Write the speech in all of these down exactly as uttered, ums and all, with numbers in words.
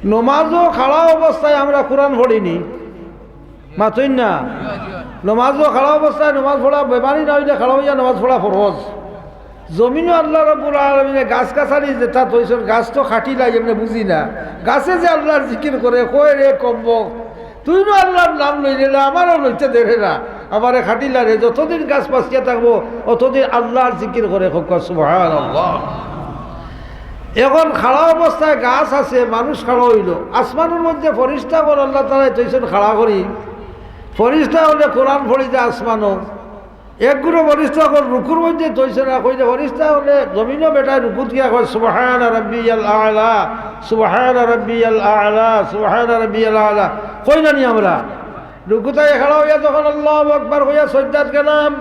নমাজও খাড়া অবস্থায় আমরা কোরআন পড়িনি, মাতইন না? নমাজও খাড়া অবস্থায় নমাজ পড়া, বেমারি না অইলে খাড়া অইয়া নমাজ পড়া ফরজ। জমিনও আল্লাহ রাব্বুল আলামিনে গাছ গাছালি যেতা থইছইন, গাছ তো খাটিলা, এমনে বুঝি না। গাছে যে আল্লাহর জিকির করে, কয়, "রে কমবক, তুই নু আল্লাহর নাম লইলে, আমারও লইতে দেরে না, আমারে খাটিলা রে।" যতদিন গাছ বাঁচিয়া থাকবো, অতদিন আল্লাহর জিকির করে, কউক্কা সুবহানাল্লাহ। এখন খাড়া অবস্থায় গাছ আছে, মানুষ খাড়া অইলো, আসমানর মধ্যে ফিরিস্তা অকল আল্লাহ তাআলায় থইছইন খাড়া করি। ফিরিস্তা অকলে কোরআন পড়ি যে আসমানো, এক গুরু ফিরিস্তা অকল রুকুর মধ্যে থইছইন, আর কইলে ফিরিস্তা অকলে জমিনো বেটায় রুকুত গিয়া কয়, "সুবহানা রাব্বিয়াল আ'লা, সুবহানা রাব্বিয়াল আ'লা, সুবহানা রাব্বিয়াল আ'লা।" কই না নি আমরা? রুকুত থাকি খাড়া অইয়া যখন আল্লাহু আকবার কইয়া সজদাত গেলাম,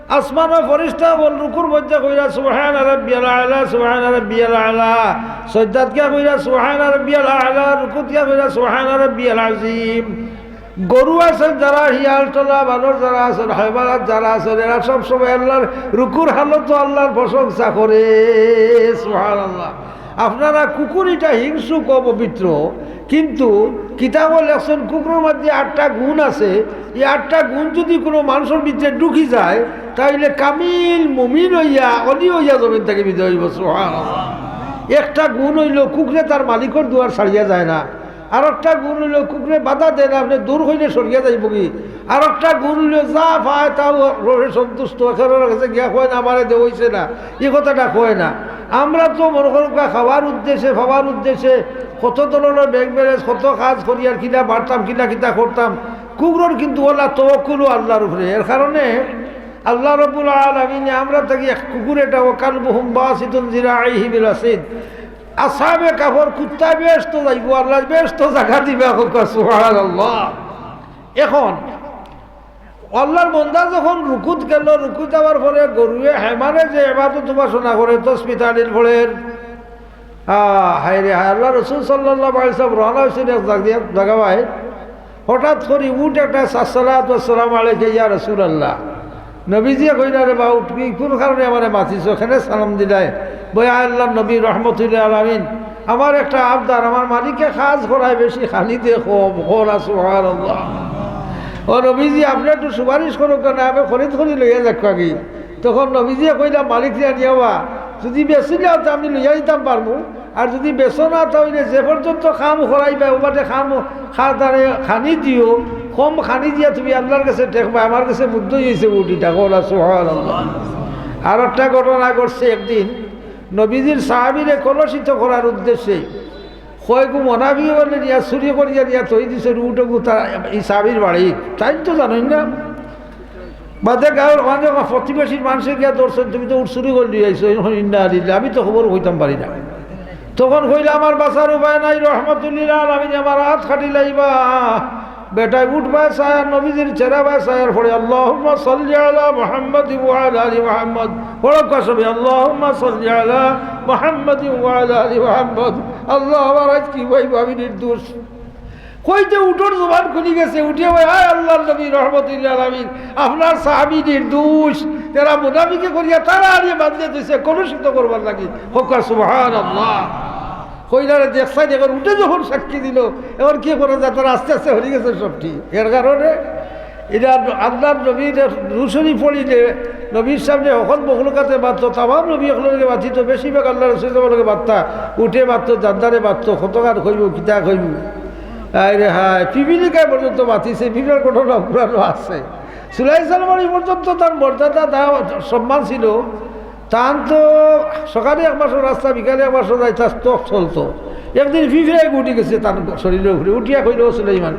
আসমানো ফিরিস্তা অকল রুকুর মধ্যে কইরা, "সুবহানা রাব্বিয়াল আ'লা, সুবহানা রাব্বিয়াল আ'লা।" সজদাত গিয়া কইরা, "সুবহানা রাব্বিয়াল আ'লা।" রুকুত গিয়া কইরা, "সুবহানা রাব্বিয়াল আযীম।" গরু আছইন যারা, হিয়াল টলা বানর যারা আছইন, হায়ওয়ানাত যারা আছইন, এরা সব সময় আল্লাহর রুকুর হালতো আল্লাহর প্রশংসা করে। সুবহানাল্লাহ। আপনারা কুকুর ইটা হিংস্র, অপবিত্র, কিন্তু কিতাবো লেখছইন কুকুরর মধ্যে আটটা গুণ আছে। ই আটটা গুণ যুদি কুনু মানষর ভিতরে ঢুকি যায়, তাইলে কামিল মুমিন অইয়া, অলি অইয়া জমিন থাকি বিদায় অইবো। সুবহানাল্লাহ। একটা গুণ অইলো কুকুরে তার মালিকর দুয়ার ছাড়িয়া যায় না। আর একটা গুণ অইলো কুকুরে বাধা দেয় না, আপনে দূর অইলে সরিয়া যাইবোগি। আর একটা গুণ অইলো যা পায় তাও রবে সন্তুষ্ট, কেউর গেছে গিয়া কয় না, "আমারে দেওয়াইছে না", ই কথাটা কয় না। আমরা তো মনো করউক্কা খাওয়ার উদ্দেশ্যে, পাওয়ার উদ্দেশ্যে কত ধরনর ব্যাংক ব্যালেন্স, কত কাজ করি, আর কিলা বাড়তাম, কিলা কিতা করতাম। কুকুরর কিন্তু অলা তাওয়াক্কুল আল্লাহর উপরে। এর কারণে আল্লাহ রাব্বুল আলামিনে আমরা থাকি এক কুকুর এটা, "ওয়া কালবুহুম বাসিতুন যিরাইহি বিল ওয়াসিদ।" আসহাবে কাহফর কুত্তা বেহেস্ত যাইবো, আল্লাহ বেহেস্ত জাগা দিবা, কউক্কা সুবহানাল্লাহ। এখন আল্লাহর বন্দা যখন রুকুত গেল, রুকুত যাওয়ার পরে গরুয়ে হেমানে যে ইবাদত উপাসনা করে, তসবি তাহলিল পড়ের, আহ, হায় রে হায়, আল্লাহ রসুল সাল্লাল্লাহু আলাইহি ওয়াসাল্লাম রওনা অইছইন এক জাগ-, জাগা বায়, হঠাৎ করি উট একটা, "আসসালাতু ওয়াসসালামু আলাইকা ইয়া রাসূলুল্লাহ।" নবীজিয়ে কইলা, "রে বা উট, তুমি কুন কারণে আমারে মাতিছো? কেনে সালাম দিলায়?" বয়, "আয় আল্লাহর নবী রহমতুল্লিল আলামিন, আমার একটা আবদার, আমার মালিকে কাজ করায় বেশি, খানি দে কম।" কউক্কা সুবহানাল্লাহ। "ও নবীজি, আপনে একটু সুপারিশ করউক্কা না, আমি খরিদ করি লইয়া যাউক্কা গি।" তখন নবীজিয়ে কইলা, "মালিক জানিয়া বা, যুদি বেচিলাও তে আমি লইয়া যাইতাম পারমু, আর যুদি বেচো না, তা অইলে যে পর্যন্ত কাম করাইবায়, অউ বাটে কাম খা-, তারে খানি দিও, কম খানি দিয়া তুমি আল্লাহর গেছে ঠেকবায়, আমার গেছে মুগ্ধ অইছে উট ইটা।" কউক্কা সুবহানাল্লাহ। আর একটা ঘটনা ঘটছে, একদিন নবীজির সাহাবীরে কলুষিত করার উদ্দেশ্যে কয়গু মুনাফিক অকলে নিয়া চুরি করিয়া নিয়া থই দিছে উটগু তার, ই সাহাবীর বাড়িত। তাইন তো জানইন না, বাদে গাঁওর অনেক প্রতিবেশীর মানষে গিয়া ধরছইন, "তুমি তো উট চুরি করি লইয়া আইছো।" ইন্না লিল্লাহ, আমি তো খবর কইতাম পারি না। তখন কইলা, "আমার বাঁচার উপায় নাই, রহমতুল্লিল আলামিন আমার আত কাটি লাইবা।" বেটায় উট বায় চায় আর নবীজির চেহারা বায় চায় আর পড়ে, "আল্লাহুম্মা সাল্লি আলা মুহাম্মাদিন ওয়া আলা আলি মুহাম্মাদ।" পড়উক্কা সবে, "আল্লাহুম্মা সাল্লি আলা মুহাম্মাদিন ওয়া আলা আলি মুহাম্মাদ।" আল্লাহ, আমার আইজ কি অইবো, আমি নির্দোষ। কইতে উটর জবান খুলি গেছে, উটে কয়, "আয় আল্লাহর নবী রহমতুল্লিল আলামিন, আপনার সাহাবী নির্দোষ, তারা মুনাফিকি করিয়া তারা আনিয়া বান্ধিয়া থইছে, কলুষিত করবার লাগি।" কউক্কা সুবহানাল্লাহ। কইলা, "রে দেখছইন, এখন উটে যখন সাক্ষী দিল, এখন কি করা যায়, তারা আস্তে আস্তে হরি গেছে সবটি।" এর কারণে ইটা আল্লাহর নবীর রুশনি পড়িলে নবীর সামনে হকল মখলুকাতে মাততো, তামাম নবী অকলর লগে মাতিতো, বেশিরভাগ আল্লাহর রসুল অকলর লগে মাততা, উটে মাততো, জান্দারে মাততো, কতখান কইবো, কিতা কইবো। আয় রে হায়, পিপিলিকায় পর্যন্ত মাতিছে, পিপিলিকার ঘটনা পুরানো আছে। সুলাইমান পর্যন্ত তার মর্যাদা, তার সম্মান ছিল। তান তো সকালে এক মাসর রাস্তা, বিকালে এক মাসর রাস্তা, স্তক চলতো। একদিন ফিফড়ায় উঠি গেছে তান শরীরর উপরে, উঠিয়া কইল, "ও সুলাইমান,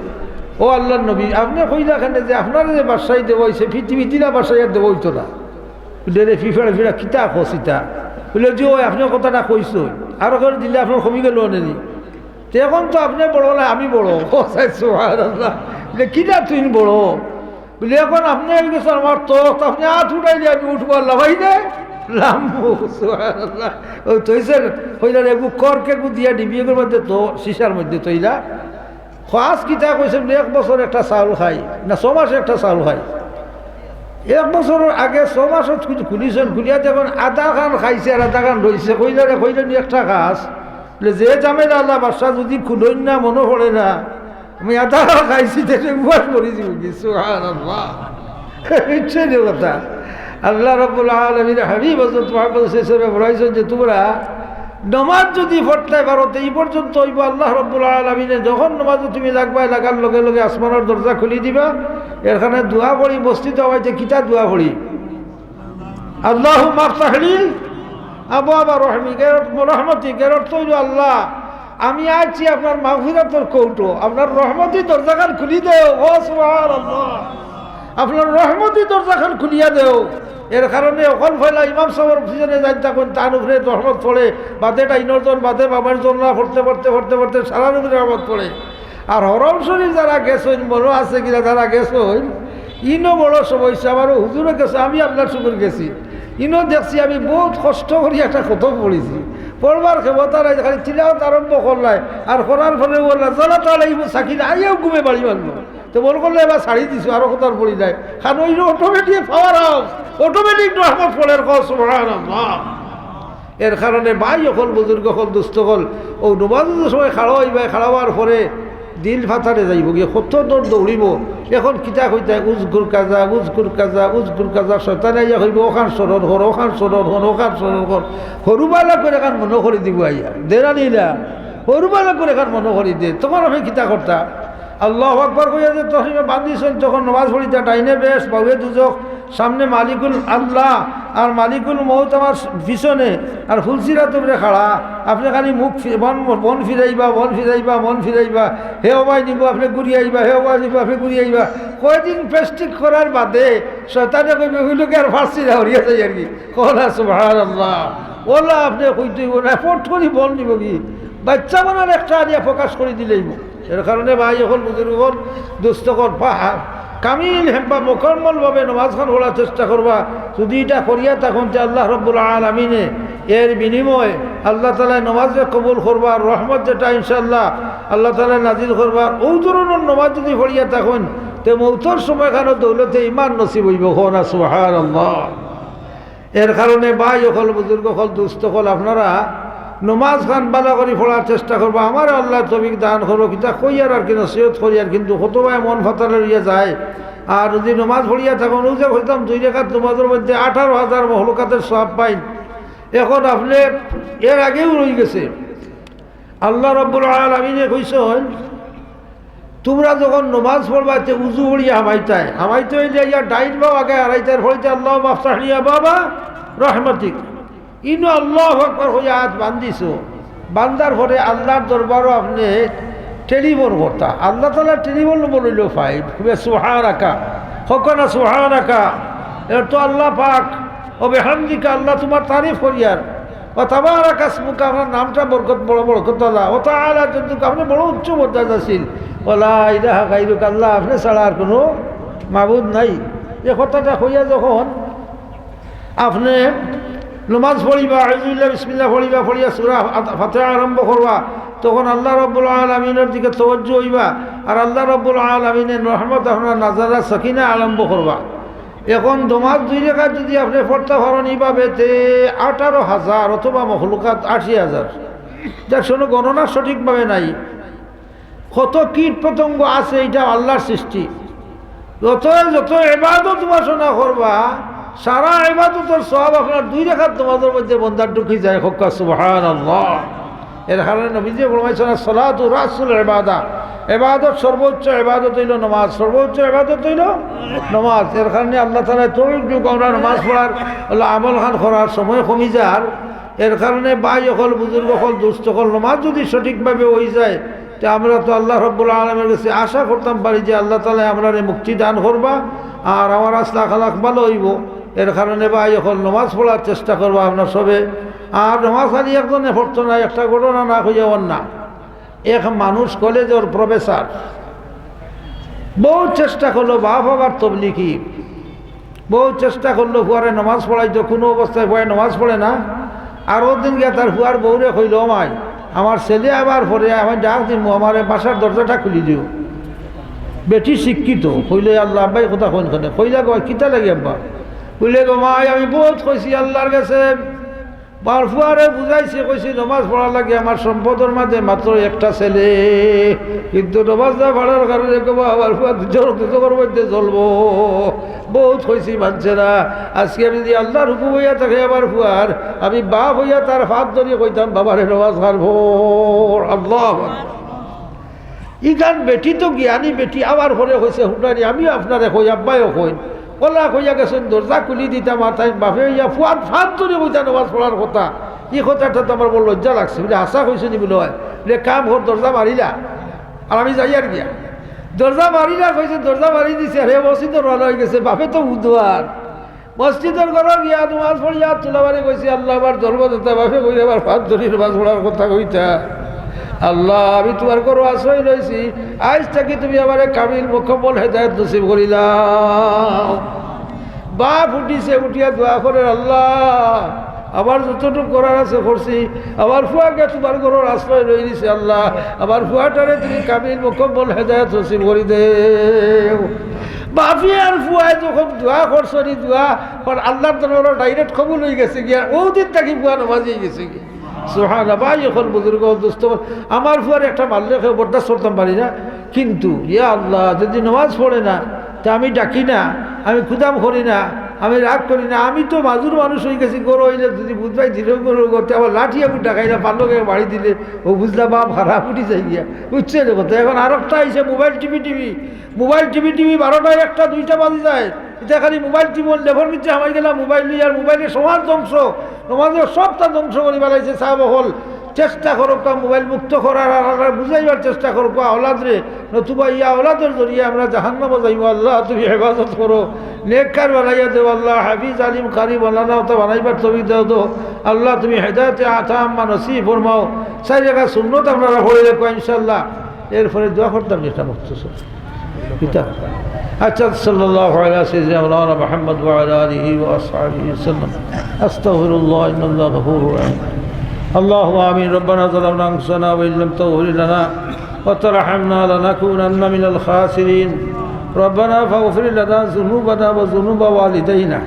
ও আল্লাহর নবী, আপনে কইলা কেনে যে আপনারে যে বাদশাহী দেওয়া অইছে, পৃথিবীত ইলা বাদশাহী আর দেওয়া অইতো না?" বুলে, "রে ফিফড়া, ফিফড়া, কিতা কস ইতা?" বুলে, "জি অয়, আপনে কথাটা কইছইন, আরো করে দিলে আপনার কমি গেল অনে নি। তে এখন তো আপনে বড় না, আমি বড়।" ও সাই, সুবহানাল্লাহ। বুলে, "কিলা তুইন বড়?" বুলে, "এখন আপনে অই গেছইন আমার তখত, আপনে আত উঠাইলে আমি উঠবো, আর লাফাইলে লামবো।" সুবহানাল্লাহ। ও থইছে, কইলা, "এগু কর্ক এগু দিয়া ডিবি এগুর মধ্যে তো, সীসার মধ্যে থইলা।" কয়, "আজ কিতা কইছে?" বুলে, "এক বছর একটা চাউল খাই, না, ছ মাসে একটা চাউল খাই।" এক বছরর আগে ছ মাসত খুল-, খুলিছইন, খুলিয়া দেখইন আধাখান খাইছে আর আধাখান রইছে। কইলা রে, কইলা নি একটা খাস। বলে, "যে ঝামেলা আল্লাহ বাদশা যদি খুলইন না, মনো পড়ে না, আমি আধা খাইছি, তে উপবাস মরি যাইমুগি।" সুবহানাল্লাহ। বুঝছইন নি কথা? আল্লাহ রাব্বুল আলামিন হাবিব হযরত মুহাম্মদ সাল্লাল্লাহু আলাইহি ওয়াসাল্লাম ফরমাইছইন যে, তোমরা নমাজ যদি পড়তায় পারো, তে ই পর্যন্ত অইবো, আল্লাহ রাব্বুল আলামিনে যখন নমাজো তুমি লাগবায়, লাগার লগে লগে আসমানর দরজা খুলি দিবা। এরখানে দোয়া পড়ি, মসজিদো আইতে কিতা দোয়া পড়ি? আল্লাহুম্মা আফতাহ লি আবওয়াবা রহমিক, এর অর্থ, রহমতিক, এর অর্থ অইলো, "আল্লাহ, আমি আইছি আপনার মাগফিরাতর কৌটো, আপনার রহমতি দরজাখান খুলি দেও।" ও সুবহানাল্লাহ, আপনার রহমতি দরজাখান খুলিয়া দেও। এর কারণে অকল পয়লা ইমাম সাবর পিছনে যাইন থাকইন, তান উপরে রহমত পড়ে, বাদে ডাইনর জন, বাদে বামর জন, না পড়তে পড়তে পড়তে পড়তে সারার উপরে রহমত পড়ে। আর হরম শরীফ যারা গেছইন, মনো আছে কিনা, যারা গেছইন, ইনো বড় সমস্যা। আমারও হুজুরে গেছে, আমি আল্লার শুকুর গেছি। ইনো দেখছি আমি বউত কষ্ট করি একটা খতম পড়ছি। পড়বার ক্ষমতা নাই, খালি তিলাওয়াত আরম্ভ করলায়। আর করার পরে বললা, "জালাত আলাইহিমুস সাকিনা", আইয়াউ ঘুমে বাড়ি মারলো। তে মনো করলে এবার ছাড়ি দিছো, আরো কতবার পড়ি যায়। কারণ অইলো automatic power house, automatic রহমত পড়ের, কও সুবহানাল্লাহ। এর কারণে ভাই অকল, বুজুর্গ অকল, দোস্ত অকল, অউ নমাজর সময় খাড়া অইবায়, খাড়া অওয়ার পরে দিল ফাতারে যাইবোগি, কত দৌড় দৌড়িবো। এখন কিতা কইতায়, "উজকুর কাজা, উজকুর কাজা, উজকুর কাজা", শয়তানে আইয়া কইবো, "অখান স্মরণ কর, অখান স্মরণ কর, অখান স্মরণ কর।" হুরুবালা করি অখান মনো করি দিবো আইয়া, দেরা নিলা, হুরুবালা করি অখান মনো করি দে। তখন আপনে কিতা করতা? আল্লাহু আকবার কইয়া যে তসবিহ বান্ধিছইন, তখন নমাজ পড়িতা, ডাইনে বেহেশত, বাউয়ে দুজখ, সামনে মালিকুল আল্লাহ আর মালিকুল মউত আমার পিছনে, আর ফুলসিরাত উপরে খাড়া। আপনে খালি মুখ ফি-, মন, মন ফিরাইবা, মন ফিরাইবা, মন ফিরাইবা, হে ওবায় নিবো, আপনে ঘুরি আইবা, হে ওবায় নিবো, আপনে ঘুরি আইবা। কয়দিন প্র্যাকটিস করার বাদে শয়তানে কইবো, "অউ লোকে আর পারছি না, হরিয়া যাই আর কি।" কও না সুবহানাল্লাহ। অলা আপনে কইতে অইবো না, ফট করি বল নিবোগি। বাচ্চা মনার একটা আনিয়া প্রকাশ করি দিলে অইবো। এর কারণে ভাই অকল, বুজুর্গ অকল, দোস্ত অকল, পা-, কামিল হেম্পা মুকাম্মলভাবে নমাজখান পড়ার চেষ্টা করবা। যদি ইটা করিয়া থাকইন, তে আল্লাহ রাব্বুল আলামিনে এর বিনিময়ে আল্লাহ তাআলায় নমাজরে কবুল করবার, রহমত যেটা ইনশাআল্লাহ আল্লাহ তাআলায় নাজিল করবার, অউ ধরনর নমাজ যদি পড়িয়া থাকইন, তে মউতর সময়খানো দৌলতে ইমান নসিব অইবো। কও না সুবহানাল্লাহ। এর কারণে ভাই অকল, বুজুর্গ অকল, দোস্ত অকল, আপনারা নমাজখান ভালা করি পড়ার চেষ্টা করবা। আমারে আল্লায় তৌফিক দান করউক। কিতা কইয়ার আর কি, নসিহত করিয়ার, কিন্তু কতবায় মন ফাতারে লইয়া যায়। আর যদি নমাজ পড়িয়া থাকইন, অউ যে কইতাম, দুই রেকাত নমাজর মধ্যে আঠারো হাজার মখলুকাতের সওয়াব পাইন। এখন আপনে এর আগেউ রইগেছে। আল্লাহ রাব্বুল আলামিনে কইছইন, তুমরা যখন নমাজ পড়বায়, তে উজু করিয়া হামাইতায়। হামাইতে অইলে ইয়া ডাইন বাউ আগে হারাইতায়, পড়িতায়, "আল্লাহুম্মা আফতাহ লি আবওয়াবা রাহমাতিক।" ইনো আল্লাহু আকবার কইয়া আত বান্ধিছো। বান্ধার পরে আল্লাহর দরবারো আপনে টেলিফোন করতা। আল্লাহ তাআলার টেলিফোন নম্বর অইলো five। কইবা, "সুবহানাকা।" কও না সুবহানাকা। এর তো আল্লাহ পাক, "ওয়া বিহামদিকা", আল্লাহ তুমার তারিফ করিয়ার। "ওয়া তাবারাকা ইসমুকা", আপনার নামটা বরকত, বড় বরকতওয়ালা। "ওয়া তাআলা জাদ্দুকা", আপনে বড় উচ্চ মর্যাদা আছিল। "ওয়া লা ইলাহা গায়রুকা", আল্লাহ আপনে ছাড়া আর কুনু মাবুদ নাই। এ কথাটা কইয়া যখন আপনে নমাজ পড়িবা, আউযুবিল্লাহ, বিসমিল্লাহ পড়িবা, পড়িয়া সূরা ফাত-, ফাতিহা আরম্ভ করবা, তখন আল্লাহ রাব্বুল আলামিনর দিকে তওয়াজ্জু অইবা, আর আল্লাহ রাব্বুল আলামিনর রহমত আপনার নাজারা সাকিনা আরম্ভ করবা। এখন নমাজ দুই রেকাত যদি আপনে পড়তা পারইন ইভাবে, তে আঠারো হাজার অথবা মখলুকাত আশি হাজার, যার কুনু গণনা সঠিকভাবে নাই। কত কীট পতঙ্গ আছে, ইটা আল্লাহর সৃষ্টি। যত, যত ইবাদত উপাসনা করবা, সারা ইবাদতর সওয়াব আপনার দুই রেকাত নমাজর মধ্যে বন্দার ঢুকি যায়। কও না সুবহানাল্লাহ। এর কারণে নবীজিয়ে ফরমাইছইন, "আসসালাতু রাসুল ইবাদা।" ইবাদত, সর্বোচ্চ ইবাদত অইলো নমাজ, সর্বোচ্চ ইবাদত অইলো নমাজ। এর কারণে আল্লাহ তাআলায় তৌফিক দেউক, আমরা নমাজ পড়ার, আল্লাহ আমলখান করার সময় কমি যার। এর কারণে ভাই অকল, বুজুর্গ অকল, দোস্ত অকল, নমাজ যদি সঠিকভাবে অই যায়, তে আমরা তো আল্লাহ রাব্বুল আলামিনর গেছে আশা করতাম পারি যে আল্লাহ তাআলায় আমরারে মুক্তি দান করবা, আর আমার আখলাক ভালা অইবো। এর কারণে ভাই অকল, নমাজ পড়ার চেষ্টা করবা আপনারা সবে। আর নমাজ খালি একজনে পড়তো না, একটা ঘটনা না কইয়া অর না। এক মানুষ কলেজর প্রফেসর, বউত চেষ্টা করলো, বাপ আবার তবলিগি, বউত চেষ্টা করলো, ফুয়ারে নমাজ পড়াইতো, কুনু অবস্থায় ফুয়ায় নমাজ পড়ে না। আর অউ দিন গিয়া তার ফুয়ার বউরে কইলো, "ও মাই, আমার ছেলে আবার পড়ে, আমি ডাক দিমু, আমারে বাসার দরজাটা খুলি দিও।" বেটি শিক্ষিত, কইলো, "আল্লাহ, আব্বায় কথা কইন কেনে?" কইলা, "গো, কিতা লাগি আব্বা?" কইলে, "গো মাই, আমি বউত কইছি আল্লাহর গেছে, আমার ফুয়ারে বুঝাইছি, কইছি, "নমাজ পড়ার লাগি আমার সম্পদর মাঝে মাত্র একটা ছেলে, কিন্তু নমাজ না পড়ার কারণে কেউ আমার ফুয়া দুজোর দুজোর মধ্যে জ্বলবো।" বহুত কইছি, মানছে না। আজকে আমি যদি আল্লাহর হুকুম অইয়া থাকে আমার ফুয়ার, আমি বাপ অইয়া তার ফাত ধরি কইতাম, "বাবারে, নমাজ খান পড়।" আল্লাহু আকবার। ইখান বেটি তো জ্ঞানী বেটি, আবার পরে কইছে, "হুনানি, আমিও আপনারে কই, আব্বায়ও কইন।" অলা কইয়া গেছইন, দরজা খুলি দিতাম, আর তাইন বাপে অইয়া ফুয়ার ফাত ধরি কইতা, "নমাজ পড়ার কথা।" ই কথাটা তো আমার বড় লজ্জা লাগছে। বুলে, "হাছা কইছো নি?" বুলে, "অয়।" বুলে, "কাম কর, দরজা মারিলা, আর আমি যাইয়ার গিয়া।" দরজা মারিলা কইছে, দরজা মারি দিছে, আর হে মসজিদো রওয়ানা অইগেছে। বাপে তো বুধবার মসজিদর ঘরো গিয়া নমাজ পড়িয়া তুলাবারে কইছে, "আল্লাহ, আমার জন্মদাতা বাপে কইরা আমার ফাত ধরি নমাজ পড়ার কথা কইতা। আল্লাহ, আমি তুমার ঘরো আশ্রয় লইছি, আইজ থাকি তুমি আমারে কামিল মুকাম্মল হেদায়েত নসিব করি দাও।" বাপ উঠিছে, উঠিয়া দোয়া করের, "আল্লাহ, আমার যতটুক করার আছে করছি, আমার ফুয়াকে তুমার ঘরর আশ্রয় লই দিছে, আল্লাহ, আমার ফুয়াটারে তুমি কামিল মুকাম্মল হেদায়েত নসিব করি দেও।" বাপে আর ফুয়ায় যখন দোয়া করছইন, ই দোয়া পর আল্লাহর দরবারো direct কবুল অইগেছে গিয়া, অউ দিন থাকি ফুয়া নমাজি অইগেছে গিয়া। সুবহানাল্লাহ। ভাই, অখন বুজুর্গ, দোস্ত, আমার ফুয়ারে একটা মারলে কেউ বরদাস্ত করতাম পারি না, কিন্তু ইয়া আল্লাহ, যদি নমাজ পড়ে না, তে আমি ডাকি না, আমি কুদাম করি না, আমি রাগ করি না। আমি তো মাজুর মানুষ অইগেছি, ঘরো অইলে যদি বুধবাই দিলে ঘরো করতে আবার লাঠি আমি ডাকাই না, পারলো কেউ বাড়ি দিলে, অউ বুঝলা বাপ খারাপ উঠি যায় গিয়া, বুঝছো নি কথা? অখন আরোকটা আইছে mobile, TV, TV, mobile, TV, TV, বারোটা, একটা, দুইটা বাজি যায়। ইতা খালি মোবাইল, টিভি, লেফর ভিতরে হামাই গেলা, মোবাইল লইয়া, আর মোবাইলে সমাজ ধ্বংস, সমাজর সবটা ধ্বংস করি ফালাইছে। সাব অকল চেষ্টা করউক্কা মোবাইল মুক্ত করার, আর, আর বুঝাইবার চেষ্টা করউক্কা আওলাদরে, নতুবা ইয়া আওলাদর জরিয়া আমরা জাহান্নামো যাইমু। আল্লাহ, তুমি হেফাজত করো, নেককার বানাইয়া দেও আল্লাহ, হাফিজ, আলিম, কারি, মৌলানা অতা বানাইবার তৌফিক দেও তো। আল্লাহ, তুমি হেদায়েতে তাম্মা নসিব ফরমাও। চাইর রাকাত সুন্নত আপনারা পড়ি রাখো ইনশাআল্লাহ। এরপরে দোয়া করতাম যেটা মখতসর। কিতা? আচ্ছা, সাল্লাল্লাহু আলা সাইয়্যিদিনা মাওলানা মুহাম্মদ ওয়া আলা আলিহি ওয়া আসহাবিহি ওয়া সাল্লাম। আস্তাগফিরুল্লাহ, ইন্নাল্লাহা গাফুরুর রাহিম। আল্লাহুম্মা আমিন। ربنا ظلمنا أنفسنا وإن لم تغفر لنا وترحمنا لنكونن من الخاسرين. ربنا فاغفر لنا ذنوبنا وذنوب والدينا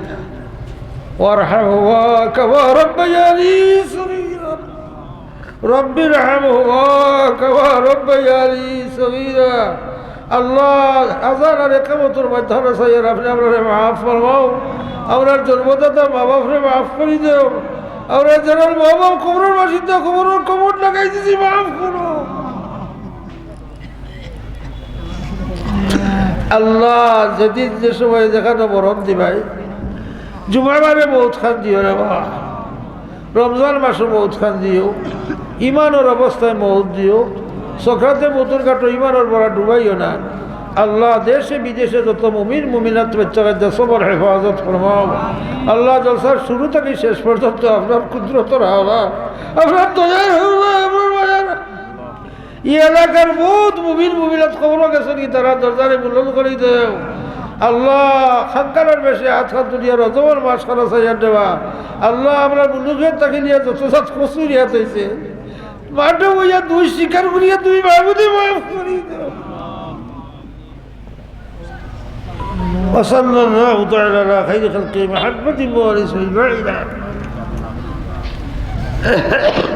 وارحمهما كما ربياني صغيرا. رب ارحمهما كما ربياني صغيرا. আল্লাহ, আজান আর একামতর মাধ্যমে সাইয়্যিদ আপনি আমরারে মাফ ফরমাও। আমরার জন্মদাতা মা বাপরে মাফ করি দেও। আমরা যারার মা বাপ কবরর বাসিন্দা, কবরর কবর লাগাই দিছি, মাফ করো। আল্লাহ, যেদিন যে সময় যেখানো মরণ দিবায়, জুমাবারে মউত খান দিও রে বাবা, রমজান মাসো মউত খান দিও, ইমানর অবস্থায় মউত দিও, সকরাতে মউতর ঘাটো ইমানর ভরা ডুবাইও না। আল্লাহ, দেশে বিদেশে যত মুমিন মুমিনাত বাচ্চা কাচ্চা সবর হেফাজত ফরমাও। আল্লাহ, জলসার শুরু থাকি শেষ পর্যন্ত আপনার কুদরতর হাওলা, আপনার দয়ার হাওলা, আপনার মায়ার ই এলাকার বউত মুমিন মুমিনাত কবরো গেছইন, তারার দরজারে বুলন্দ করি দেও। আল্লাহ, খানকানোর বেশে আতখান দুনিয়ার রজবর মাস খানা চাইয়া দেওয়া। আল্লাহ, আমরার বুলুগের তাকে নিয়া যত জাত কসুরিয়াত অইছে, মাঠে বইয়া দুই শিকার করিয়া দুই মাবুদে মাফ করি দেও। وصلى الله تعالى على خير خلقه محمد وآله وصحبه أجمعين.